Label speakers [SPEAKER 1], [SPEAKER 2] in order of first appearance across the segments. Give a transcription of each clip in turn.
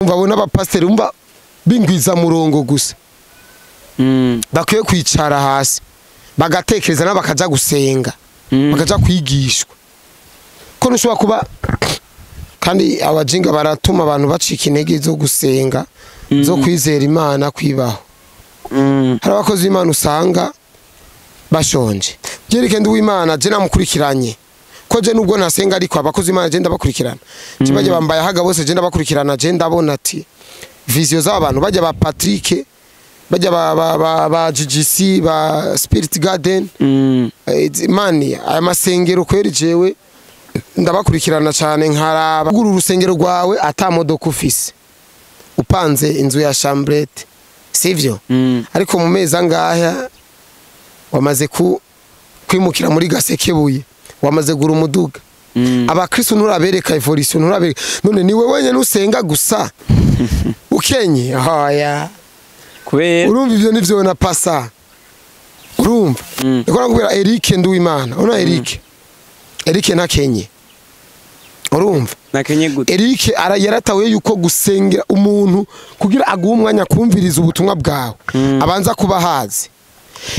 [SPEAKER 1] Umva n'abapasiteri umva bingwiza murongo gusa. Bakwiye kwicara hasi bagatekereza nabakaja gusenga, bakaja kwigishwa. Ko nushobora kuba kandi abajinga baratuma abantu bacika intege zo gusenga, zo kwizera Imana kwibaho. Hari abakozi b'Imana usanga bashonje. Byereke ndi w'Imana je namukurikiranye. Ko je nubwo ntasenga ariko abakozi b'Imana je ndabakurikirana. Je bajye bambaye haga bose je ndabakurikirana, je ndabona ati vision z'abantu bajya ba Patrick, bajya ba GGC, ba Spirit Garden, mani aya masengero kweri jewe ndabakurikirana cyane nkaraba. Guru urusengero rwawe ata modoka ufise, upanze inzu ya chambrette, sivyo? Ariko mu mezi angahe wamaze kwimukira muri Gasekebuye, wamaze gura umuduga. Abakristo nturabereka evolution, nturabereka. None niwe wenyene usenga gusa ukenye? Hoya.
[SPEAKER 2] Kubera
[SPEAKER 1] urumva ivyo nivyo na pasa. Urumva? Ndiko nakubwira Eric Nduwimana. Ona Eric. Eric ntakenye. Urumva?
[SPEAKER 2] Nakenye gute?
[SPEAKER 1] Eric yaratawe yuko gusengera umuntu kugira aguhe umwanya kumviriza ubutumwa bwawe, abanza kuba hazi.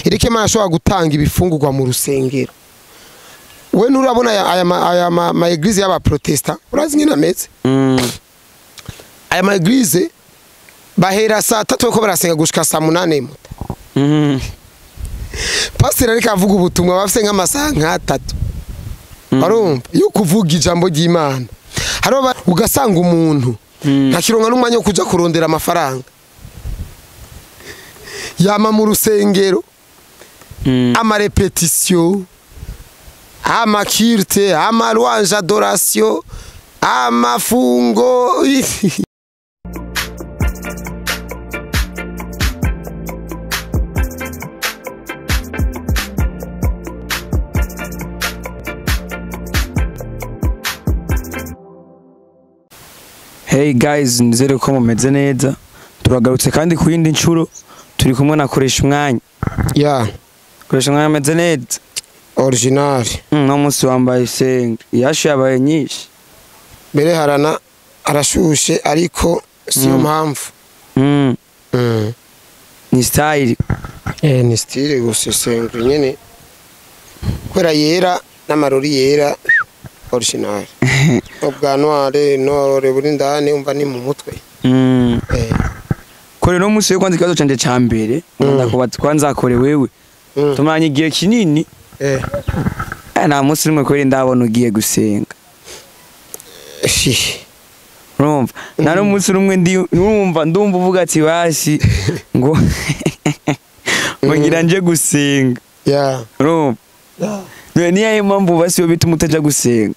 [SPEAKER 1] Eric Mana ashobora gutanga ibifungurwa mu rusengero. We nurabona aya ma eglise y'aba protestant, urazi ngene ameze? Aya ma eglise bahera saa 3 ko barasenga gushika saa 8 muta. Pastor ariko avuga ubutumwa bafise nk'amasaha nk'atatu. Barumva yo kuvuga ijambo ry'Imana. Haro ugasanga umuntu ntakironka n'umwanya wo kuja kurondera amafaranga. Yama mu rusengero, ama repetition, ama culte, ama louange adoration, amafungo.
[SPEAKER 2] Hey guys, nizere ko mumeze neza. Turagarutse kandi ku yindi ncuro turi kumwe na Koresha Umwanya.
[SPEAKER 1] Yeah.
[SPEAKER 2] Koresha Umwanya ameze neza.
[SPEAKER 1] Original.
[SPEAKER 2] No munsi wambaye isenga. Yashu yabaye nyinshi.
[SPEAKER 1] Mbere harana arashushe ariko siyo mpamvu.
[SPEAKER 2] Ni style.
[SPEAKER 1] Ni style gusa isenga nyene. Kwera yera n'amarori yera original. Ubwa noire nore buri ndani umva ni mu mutwe.
[SPEAKER 2] Kore no munsi yo kwanza ikibazo canje ca mbere ndakubaza kwanza kore wewe. Tumaranye igihe kinini. Nta munsi rimwe kweri ndabona ugiye gusenga. Urumva? Nta n'umunsi rumwe ndi urumva ndumva uvuga ati basi ngo ngo ngira nje gusenga.
[SPEAKER 1] Yeah.
[SPEAKER 2] Urumva? Yeah. Niyo mpamvu basi yo bituma utaja gusenga.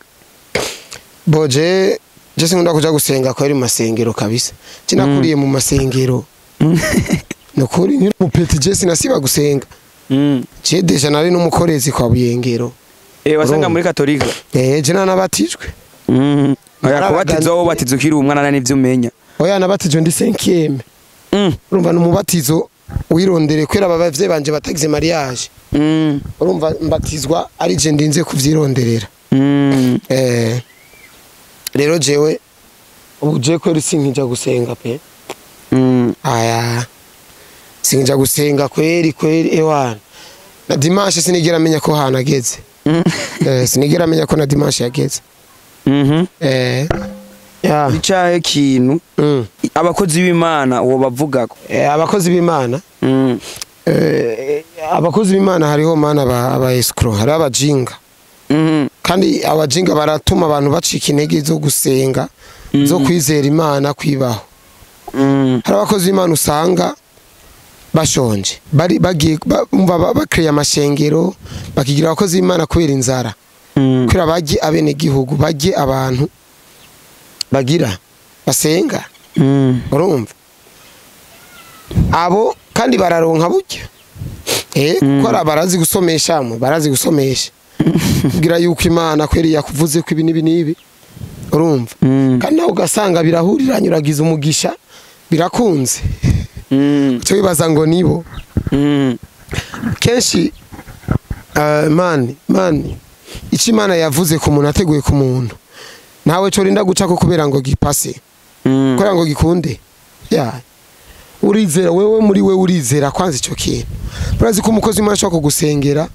[SPEAKER 1] Boje je sinkunda kuja gusenga kweri mu masengero kabisa. Kinakuriye mu masengero. Nukuri nkiri mu petit je sinasiba gusenga. Je deja nari n'umukorezi kwa Buyengero.
[SPEAKER 2] Wasanga muri Katolika.
[SPEAKER 1] Je nanabatijwe.
[SPEAKER 2] Oya kubatizwa wowe batizwa ukiri umwana n'ivyo umenya.
[SPEAKER 1] Oya nabatijwe ndi 5e. Urumva n'umubatizo wirondere kwera abavyeyi banje batagize mariage. Urumva mbatizwa ari je ndinze kuvyironderera. Rero jewe ubu je kweri sinkija gusenga pe. Aya sinkija gusenga kweri kweri ewana. Na dimanche sinigera menya ko hanageze. Sinigera menya ko na dimanche yageze. Yeah.
[SPEAKER 2] Icahe kintu abakozi b'Imana uwo bavugako.
[SPEAKER 1] Abakozi b'Imana. Abakozi b'Imana hariho mana aba escrow, hari abajinga. Kandi abajinga baratuma abantu bacika intege zo gusenga, zo kwizera Imana kwibaho. Hari abakozi b'Imana usanga bashonje, bari bagiye umva bakriya amashengero, bakigira abakozi b'Imana kubera inzara. Kubera bagiye abene gihugu, bagiye abantu bagira basenga. Urumva? Abo kandi bararonka burya. Kuko barazi gusomesha, barazi gusomesha. Kugira yuko Imana kweri yakuvuze ko ibi nibi nibi. Urumva? Kandi nawe ugasanga birahuriranye uragiza umugisha birakunze. Cyo bibaza ngo nibo. Kenshi mani icyo Imana yavuze ku muntu ateguye ku muntu. Nawe cyo rinda guca ko kubera ngo gipase. Kugira ngo gikunde ya urizera wewe muri we urizera kwanza ico kintu. Urazi ko umukozi w'Imana ashobora kugusengera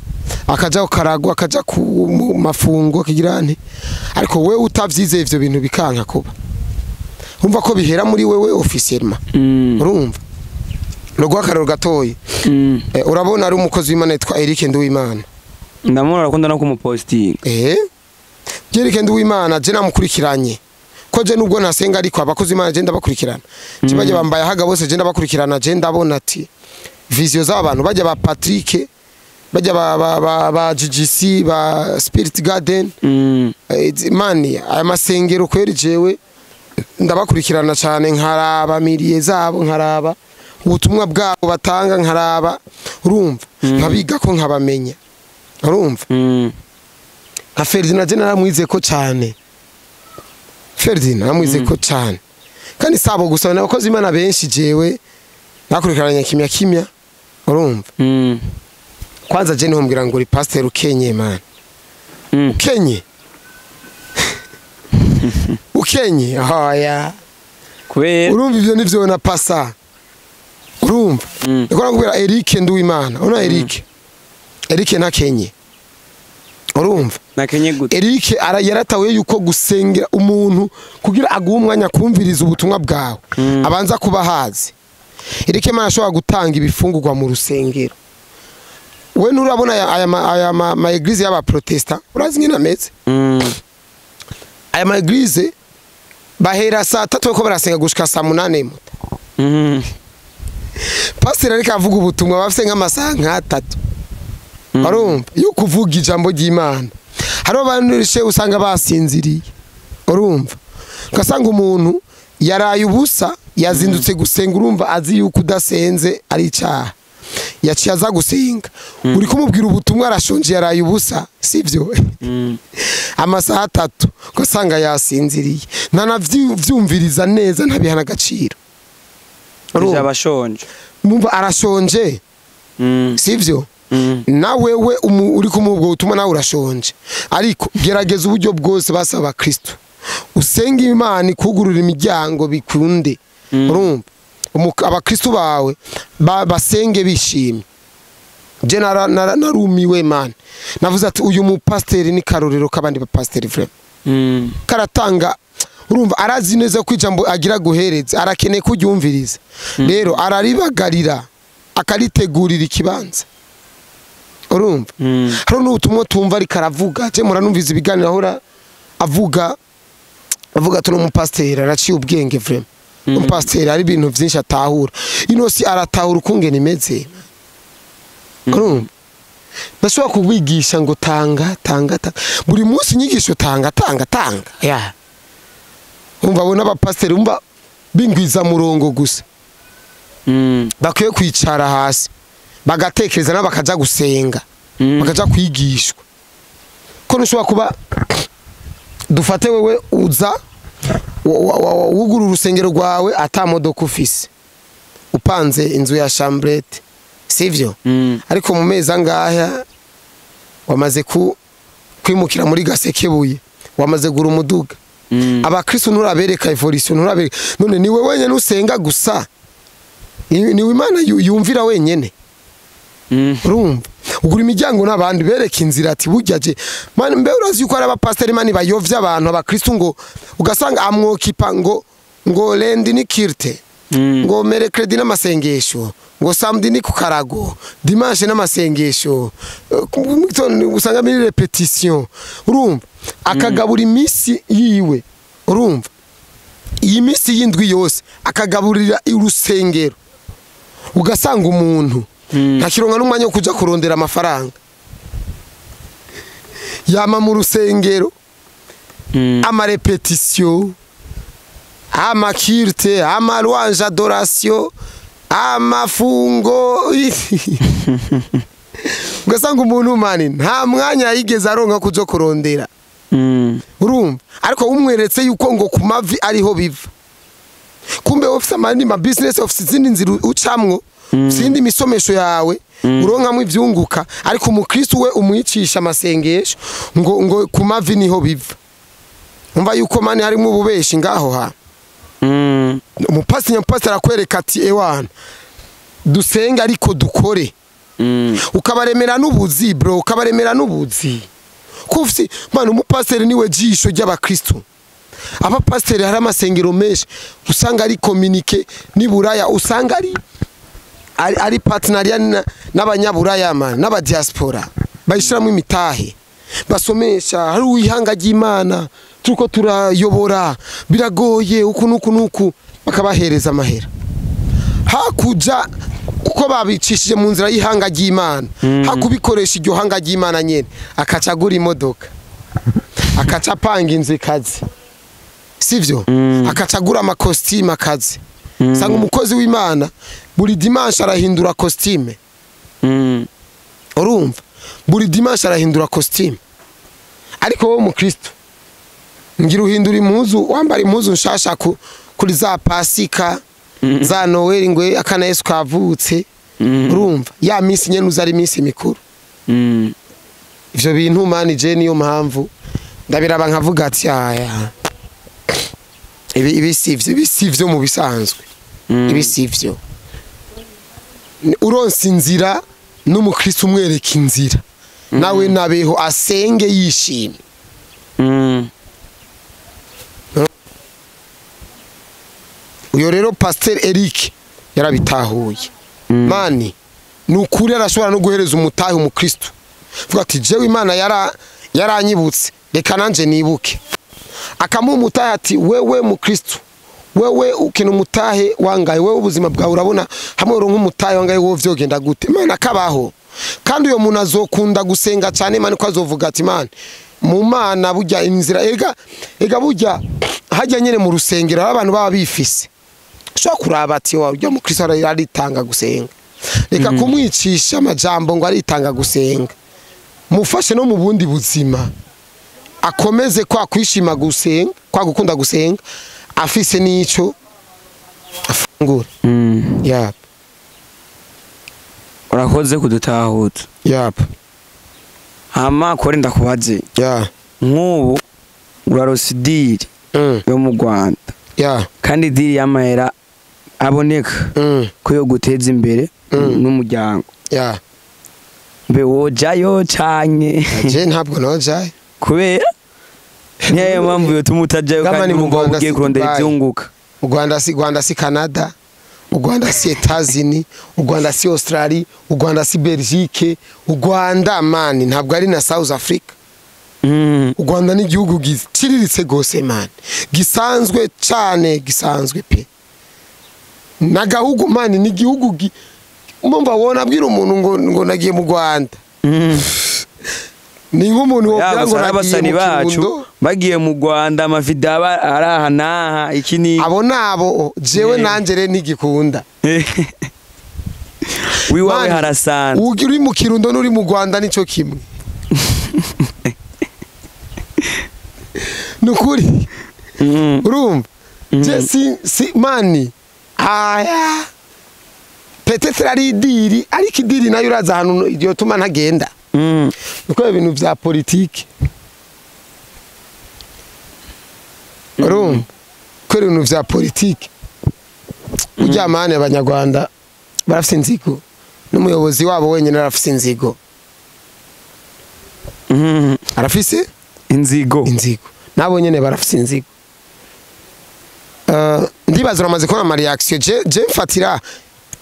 [SPEAKER 1] akaja kukaragwa akaja ku mafungo kigira nti, ariko wewe utavyizeye ivyo bintu bikanka kuba. Umva ko bihera muri wewe officiellement. Urumva no akararo gatoyi. Urabona ari umukozi w'Imana yitwa Eric Nduwimana.
[SPEAKER 2] Ndamubona arakunda no kumupostinga.
[SPEAKER 1] Eric Nduwimana je namukurikiranye. Ko je nubwo nasenga ariko abakozi Imana je ndabakurikirana. Je bajya bambaye haga bose je ndabakurikirana, je ndabona ati vision z'abantu bajya ba Patrick, bajya ba GGC, ba Spirit Garden. Mani aya masengero kweri jewe ndabakurikirana cyane, nkaraba miriye zabo, nkaraba ubutumwa bwabo batanga, nkaraba urumva nkabiga ko nkabamenya urumva. Nka Ferdinand je naramwize ko cyane. Ferdinand naramwize ko cyane. Kandi sabo gusa n'abakozi Imana benshi jewe nakurikiranye kimya kimya urumva. Kwanza je niho ngo uri pasteur ukenye man. Ukenye. Ukenye hoya.
[SPEAKER 2] Kubera
[SPEAKER 1] urumva ivyo nivyo na pasa. Urumva. Ndikora kubera Eric Nduwimana. Ona Eric. Eric ntakenye. Urumva.
[SPEAKER 2] Nakenye gute?
[SPEAKER 1] Eric yaratawe yuko gusengera umuntu kugira aguhe umwanya kumviriza ubutumwa bwawe. Abanza kuba hazi. Eric mana ashobora gutanga ibifungurwa mu rusengero. We nurabona aya ma eglise y'aba protestant, urazi ngina meze. Aya ma eglise bahera saa 3 ko barasenga gushika saa 8 muta. Pastor ariko avuga ubutumwa bafise nk'amasaha nk'atatu. Urumva yo kuvuga ijambo ry'Imana. Hari abantu rishe usanga basinziriye. Urumva ugasanga umuntu yaraye ubusa yazindutse gusenga, urumva azi yuko udasenze ari icaha. Yaciye aza gusenga. Uri kumubwira ubutumwa arashonje yaraye ubusa, sivyo? Amasaha atatu ugasanga yasinziriye. Ntanavyumviriza neza, ntabihana agaciro.
[SPEAKER 2] Urumva abashonje.
[SPEAKER 1] Mumva arashonje. Sivyo? Na wewe uri kumubwo ubutumwa nawe urashonje. Ariko gerageza uburyo bwose basaba Kristo. Usenga Imana ikugurura imiryango bikunde. Urumva abakristo bawe basenge bishimye. Je narumiwe man. Navuze ati uyu mupasteri ni karorero kabandi bapasteri vraiment. Karatanga urumva arazi neza ko ijambo agira guhereza, arakeneye kuryumviriza. Rero araribagarira akaritegurira ikibanza. Urumva hari n'ubutumwa tumva ariko aravuga, je muranumviza ibiganiro ahora avuga tuno mupasteri araciye ubwenge vraiment. Umupasteri ari ibintu byinshi atahura. Ino si aratahura ukungene imeze. Urumva bashobora kubigisha ngo tanga tanga tanga buri munsi inyigisho tanga tanga tanga. Ya umva abo n'abapasteri umva bingwiza murongo gusa. Bakwiye kwicara hasi bagatekereza nabakaja gusenga, bakaja kwigishwa. Ko nushobora kuba dufate wewe uza wugura urusengero rwawe ata modoka ufise, upanze inzu ya chambrette, sivyo? Ariko mu mezi angahe wamaze kwimukira muri Gasekebuye, wamaze gura umuduga. Abakristo nturabereka evolution, nturabereka. None niwe wenyene usenga gusa, niwe Imana yumvira wenyene. Urumva ugura imiryango n'abandi bereka inzira ati burya je man mbe urazi yuko ari abapasteri mani bayovya abantu abakristo ngo ugasanga amwokipa ngo lendi ni kirte, ngo mercredi n'amasengesho, ngo samedi ni kukarago, dimanche n'amasengesho, usanga muri repetition. Urumva akagabura imisi yiwe. Urumva iyi misi y'indwi yose akagaburira urusengero. Ugasanga umuntu ntakironka n'umwanya wo kuja kurondera amafaranga, yama mu rusengero, ama repetition, ama culte, ama louange adoration, amafungo. Ugasanga umuntu mani nta mwanya yigeze aronka kuja kurondera. Urumva ariko umweretse yuko ngo ku mavi ariho biva. Kumbe office mani ma business office zindi nzira ucamwo, sindi misomesho yawe uronkamwe ivyunguka, ariko umukristo we umwicisha amasengesho ngo ku mavi niho biva. Umva yuko mani harimo ububeshi ngaho ha. Umupasiteri nyamupasiteri arakwereka ati ewana dusenga ariko dukore. Ukabaremera n'ubuzi bro, ukabaremera n'ubuzi. Kufsi man umupasiteri niwe jisho ry'abakristo. Abapasiteri hari amasengero menshi usanga ari communique n'iburaya, usanga ari partenariat n'abanyaburaya man n'abadiaspora bayishiramo imitahe basomesha. Hari uwihanga ry'Imana turiko turayobora biragoye uku nuku nuku, bakabahereza amahera hakuja kuko babicishije mu nzira y'ihanga ry'Imana. Hakubikoresha iryo hanga ry'Imana nyene akacagura imodoka, akacapanga inzu ikaze, sivyo? Akacagura amakositime akaze. Sanga umukozi w'Imana buri dimanche arahindura costume. Urumva buri dimanche arahindura costume. Ariko wowe mukristo ngira uhindura impuzu, wambara impuzu nshasha kuri za Pasika, za Noel ngwe akana Yesu kavutse. Urumva ya minsi nyene uzari minsi mikuru. Ivyo bintu mani je niyo mpamvu ndabiraba nkavuga ati aya ibi sivyo mu bisanzwe. Ibi sivyo. Uronse inzira n'umukristo umwereka inzira nawe nabeho asenge yishimye. Uyo rero Pasteur Eric yarabitahuye. Mani nukuri arashobora no guhereza umutahe umukristo. Vuga ati jewe Imana yaranyibutse reka nanje nibuke. Akamuha umutahe ati wewe mukristo, wewe ukena umutahe wangaye, wewe ubuzima bwawe urabona hamwe uronka umutahe wangaye wowe vyogenda gute. Imana kabaho. Kandi uyo muntu azokunda gusenga cyane Imana ko azovuga ati Imana mu Mana burya inzira ega burya hajya nyene mu rusengero abantu baba bifise. Ushobora kuraba ati wa ujya mukristo aritanga gusenga, reka kumwicisha amajambo ngo aritanga gusenga, mufashe no mu bundi buzima akomeze kwa kwishima gusenga, kwa gukunda gusenga afise nico afungura. Yap.
[SPEAKER 2] Urakoze kudutahuza.
[SPEAKER 1] Yap.
[SPEAKER 2] Hama kore ndakubaze.
[SPEAKER 1] Yeah.
[SPEAKER 2] Nk'ubu urarose idiri yo mu Rwanda.
[SPEAKER 1] Yeah.
[SPEAKER 2] Kandi idiri y'amahera aboneka ko yo guteza imbere n'umuryango.
[SPEAKER 1] Yeah.
[SPEAKER 2] Mbe wojayo canke?
[SPEAKER 1] Je ntabwo nojayo.
[SPEAKER 2] Kubera niyo mpamvu yotuma utajayo kandi mu Rwanda ugiye kurondera ivyunguka.
[SPEAKER 1] U Rwanda si Canada, u Rwanda si Etazini, u Rwanda si Australie, u Rwanda si Belgique, u Rwanda mani ntabwo ari na South Africa. U Rwanda ni igihugu giciriritse gose mani, gisanzwe cyane, gisanzwe pe. Nagahugu mani ni igihugu umva wona abwira umuntu ngo nagiye mu Rwanda. Ni nk'umuntu wogira ngo
[SPEAKER 2] nagiye mu Kirundo, bagiye mu Rwanda amavida araha naha iki ni
[SPEAKER 1] abo nabo jewe nanje re nigikunda.
[SPEAKER 2] Wiwawe harasanzwe.
[SPEAKER 1] Ugira uri mu Kirundo n'uri mu Rwanda nico kimwe. Nukuri. Urumva je si mani aya peut-être ari idiri ariko idiri nayo uraza ahantu yotuma ntagenda. Nuko ibintu vya politique. Urumva ko ibintu vya politique ujya mane abanyarwanda barafise inzigo n'umuyobozi wabo wenyine arafise inzigo. Arafise
[SPEAKER 2] inzigo.
[SPEAKER 1] Nabo nyene barafise inzigo. Ndibaza uramaze kubona ama reaction je mfatira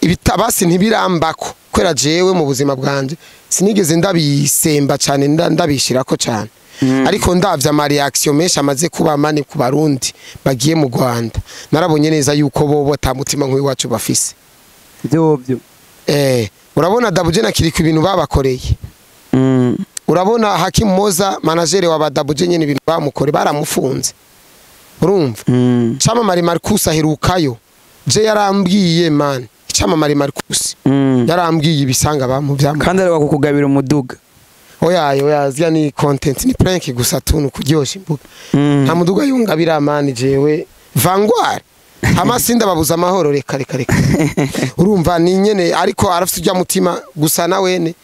[SPEAKER 1] ibitabasi ntibirambako kwera jewe mu buzima bwanje sinigeze ndabisemba cyane ndabishirako cyane. Ariko ndavya ama reaction menshi amaze kuba mani ku Barundi bagiye mu Rwanda narabonye neza yuko bobo tamutima nk'uyu wacu bafise.
[SPEAKER 2] Byobyo.
[SPEAKER 1] Urabona Dabuje na Kiriko ibintu babakoreye. Urabona Hakim Moza manager wa Dabuje nyene ibintu bamukore baramufunze. Urumva? Camamare Marcus aherukayo. Je yarambwiye man. Camamare Marcus. Yarambwiye ibisanga bamu vyamwe.
[SPEAKER 2] Kandi ari wakukugabira umuduga.
[SPEAKER 1] Oya zya ni content ni prank gusa tunu kuryosha imbuga. Nta muduga yungabira man jewe Vanguard. Amasinda babuza amahoro reka reka reka. Urumva ni nyene ariko arafite ujya mutima gusa na wene.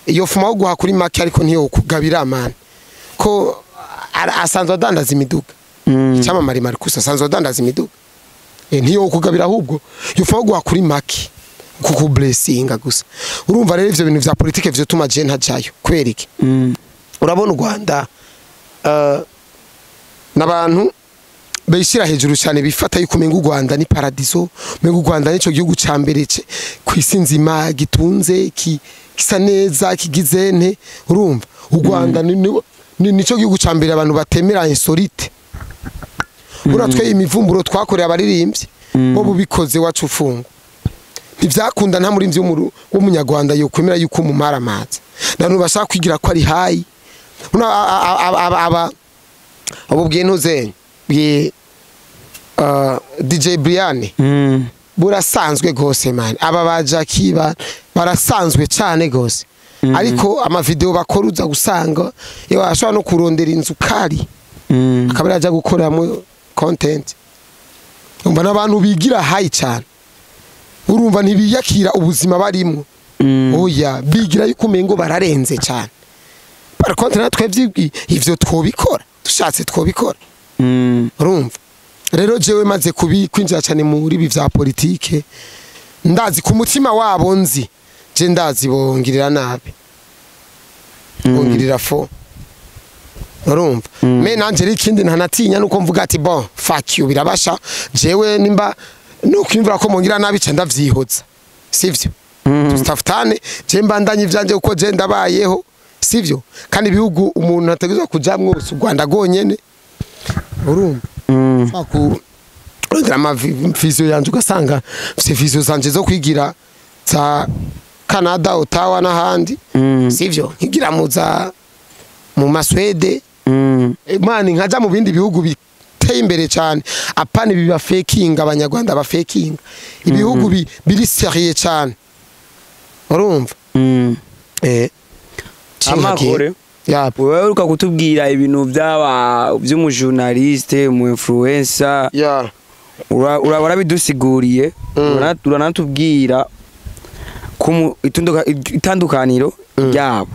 [SPEAKER 1] Iyo fuma wo guha kuri make ariko ntiyo kugabira man. Ko asanzwe adandaza imiduga. Camamare Marcus asanzwe adandaza imiduga. Ntiyo kugabira ahubwo yopfa guha kuri make kuku blessinga gusa. Urumva rero ivyo bintu vya politike vyo tuma je ntajayo kubera iki? Urabona u Rwanda n'abantu bishira hejuru cyane bifata yuko umenga u Rwanda ni paradiso, umenga u Rwanda nico gihugu ca mbere kwisi nzima gitunze kisa neza kigize nte. Urumva u Rwanda nico gihugu ca mbere abantu batemera insolite. Uratwe imivumburo twakoreye abaririmbyi bo bubikoze wacu ufungo ntivyakunda nta murimvyi w'umunyarwanda yokwemera yuko umumara amazi. Abantu bashaka kwigira ko ari hayi aba ubwiye ntuzenye bwiye DJ Brian burasanzwe gose man, aba ba Jackie barasanzwe cyane gose. Ariko ama video bakora uza gusanga iyo ashobora no kurondera inzu kari akaba yaje gukoramo content. Umva n'abantu bigira hayi cyane, urumva ntibiyakira ubuzima barimo. Oya bigira yuko umengo bararenze cyane. Par contre natwe ivyo twobikora dushatse twobikora. Urumva rero jewe maze kwinjira cyane muri ibi vya politike, ndazi ku mutima wabo nzi je ndazi bongirira nabi, bongirira fo. Urumva me nanje ikindi ntanatinya nuko mvuga ati bon fuck you birabasha, jewe nimba nukwimvura ko mongira nabi ca ndavyihoza, sivyo? Tustafutane je mbandanye ivyanje uko je ndabayeho, sivyo? Kandi ibihugu umuntu ategerezwa kujamwo u Rwanda gonyene. Urumva ku rondera vision yanje ugasanga mfise vision zanje zo kwigira za Canada, Ottawa n'ahandi, sivyo? Nkigira muza mu Maswede, mani nkaja mu bindi bihugu biteye imbere cyane, apana ibi bafekinga abanyarwanda bafekinga ibihugu biri sérieux cyane. Urumva
[SPEAKER 2] amakore wewe uruka kutubwira ibintu byaba by'umujournaliste, mu influencer, urabidusiguriye, uranatubwira ku itandukaniro ryabo.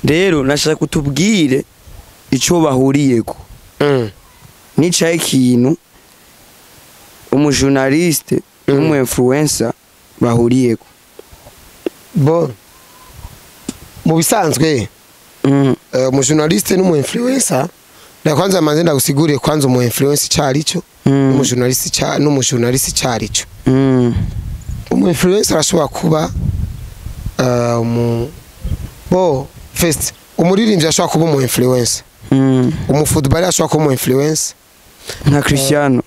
[SPEAKER 2] Rero nashaka kutubwire ico bahuriyeko. Nicaye ikintu umujournaliste n'umu influencer bahuriyeko.
[SPEAKER 1] Bon, mu bisanzwe umujournaliste n'umu influencer, na kwanza manze ndagusiguriye kwanza umu influencer carico, umujournaliste ca n'umujournaliste carico. Umu influencer arashobora kuba bo first umuririmbyi ashobora kuba umu influencer, umu footballer ashobora kuba umu influencer
[SPEAKER 2] nka Cristiano,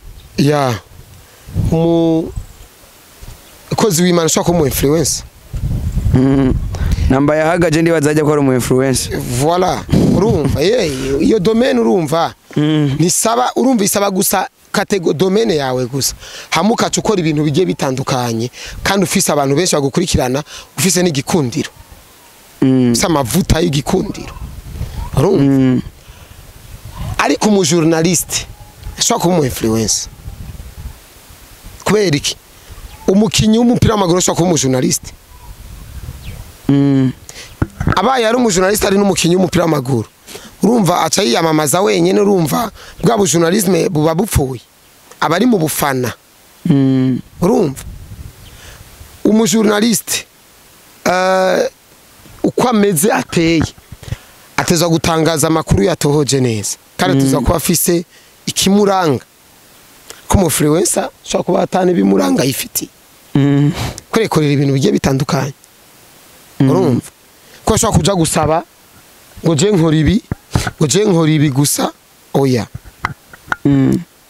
[SPEAKER 1] umu kozi w'Imana ashobora kuba umu influencer.
[SPEAKER 2] Namba yahagaje ndibaza ko ari umu influencer.
[SPEAKER 1] Voilà, urumva iyo domaine urumva nisaba, urumva isaba gusa category domaine yawe gusa, hamuka ukora ibintu bigiye bitandukanye kandi ufise abantu benshi bagukurikirana, ufise n'igikundiro, ufise amavuta y'igikundiro. Urumva ariko umu journaliste ashobora kuba umu influencer kubera iki? Umukinyi w'umupira w'amaguru ashobora kuba umu journaliste. Abaye ari umujournaliste ari n'umukinyi w'umupira w'amaguru, urumva aca yiyamamaza wenyene, urumva bwa bujournalisme buba bupfuye, abari mu bufana. Urumva umujournaliste uko ameze ateye atezwa gutangaza amakuru yatohoje neza, kandi tuza kuba afise ikimuranga. Ko mu influencer ashobora kuba atani bimuranga yifitiye, kwerekorera ibintu bigiye bitandukanye. Urumva ko ashobora kuja gusaba ngo je nkora ibi, ngo je nkora ibi gusa, oya.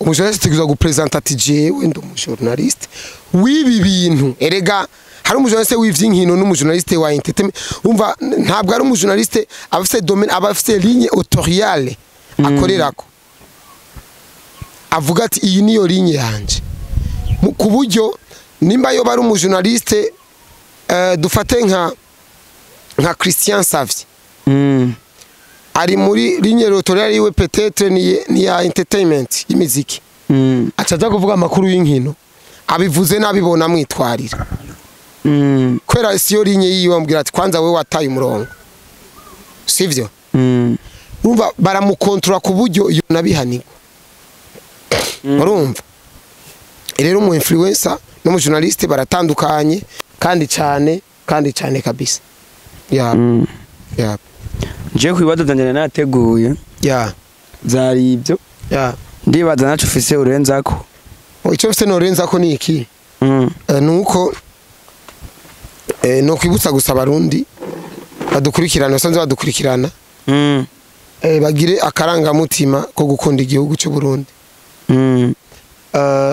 [SPEAKER 1] Umujournaliste tuza gupresenta ati jewe ndi umujournaliste w'ibi bintu. Erega hari umujournaliste w'ivy'inkino n'umujournaliste wa entertainment. Umva ntabwo ari umujournaliste abafise domaine, abafise ligne autoriale akorerako, avuga ati iyi niyo ligne yanje. Ku buryo nimba yo bari umujournaliste dufate nka Christian Savie, ari muri ligne autoriale yiwe peut-être ni ya entertainment y'imiziki, acaja kuvuga amakuru y'inkino abivuze nabibona mwitwarira, kwera siyo ligne yiwe ambwira ati kwanza wewe wataye umurongo, sivyo? Urumva baramukontrola ku buryo iyo nabihanirwa. Urumva Rero umu influencer n'umu journaliste baratandukanye kandi cyane, kandi cyane kabisa. Ya. Ya.
[SPEAKER 2] Je kwibazo byanje nateguye.
[SPEAKER 1] Ya.
[SPEAKER 2] Byari ibyo.
[SPEAKER 1] Ya.
[SPEAKER 2] Ndibaza nacu ufise urenzako.
[SPEAKER 1] Icyo mfise norenzako ni iki? Nuko no kwibutsa gusa abarundi badukurikirana, basanzwe badukurikirana. Bagire akarangamutima ko gukunda igihugu cy'u Burundi.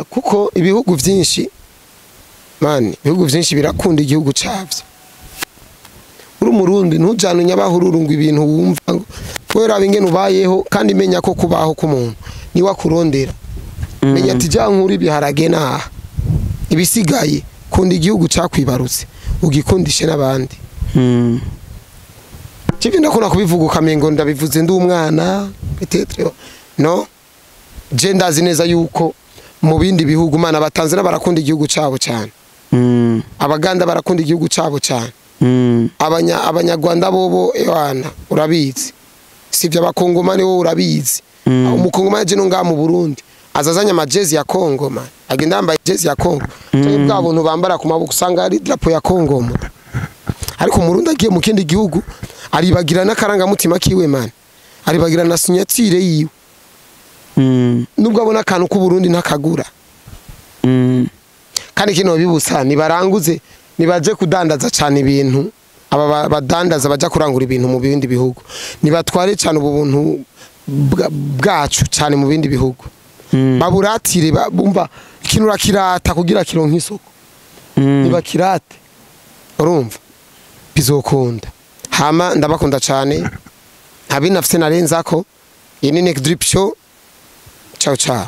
[SPEAKER 1] Kuko ibihugu byinshi man, ibihugu byinshi birakunda igihugu cyavyo. Uri umurundi ntujane nyabahururu ngo ibintu wumva ngo wera bingene ubayeho, kandi menya ko kubaho k'umuntu ni wakurondera. Menya ati ja nkuri biharage naha ibisigaye, kunda igihugu cyakwibarutse ugikundishe n'abandi. Kivyo ndakunda kubivuga ukamengo ndabivuze ndi umwana peut-être no je ndazi neza yuko mu bindi bihugu mana abatanzania barakunda igihugu cyabo cyane. Abaganda barakunda igihugu cyabo cyane. Abanyarwanda bobo ewana urabizi. Sivyo abakongomani wowe urabizi. Umukongomani je no ngaha mu Burundi azazanya amajezi ya Kongo man. Agenda yambaye jezi ya Kongo. Cyo bwa buntu bambara ku maboko usanga ari drapo ya Kongo. Ariko umurundi agiye mu kindi gihugu aribagira n'akarangamutima kiwe man. Aribagira na signature yiwe. Nubwo abona akantu ku Burundi ntakagura. Kandi kino bibutsa nibaranguze nibaje kudandaza cyane ibintu, aba badandaza baja kurangura ibintu mu bindi bihugu. Nibatware cyane ubu buntu bwacu cyane mu bindi bihugu. Baburatire bumva ikintu rakirata kugira kironke isoko. Nibakirate. Urumva bizokunda. Hama ndabakunda cyane. Ntabinafise narenzako. Iyi ni Nick Drip Show. Ciao ciao.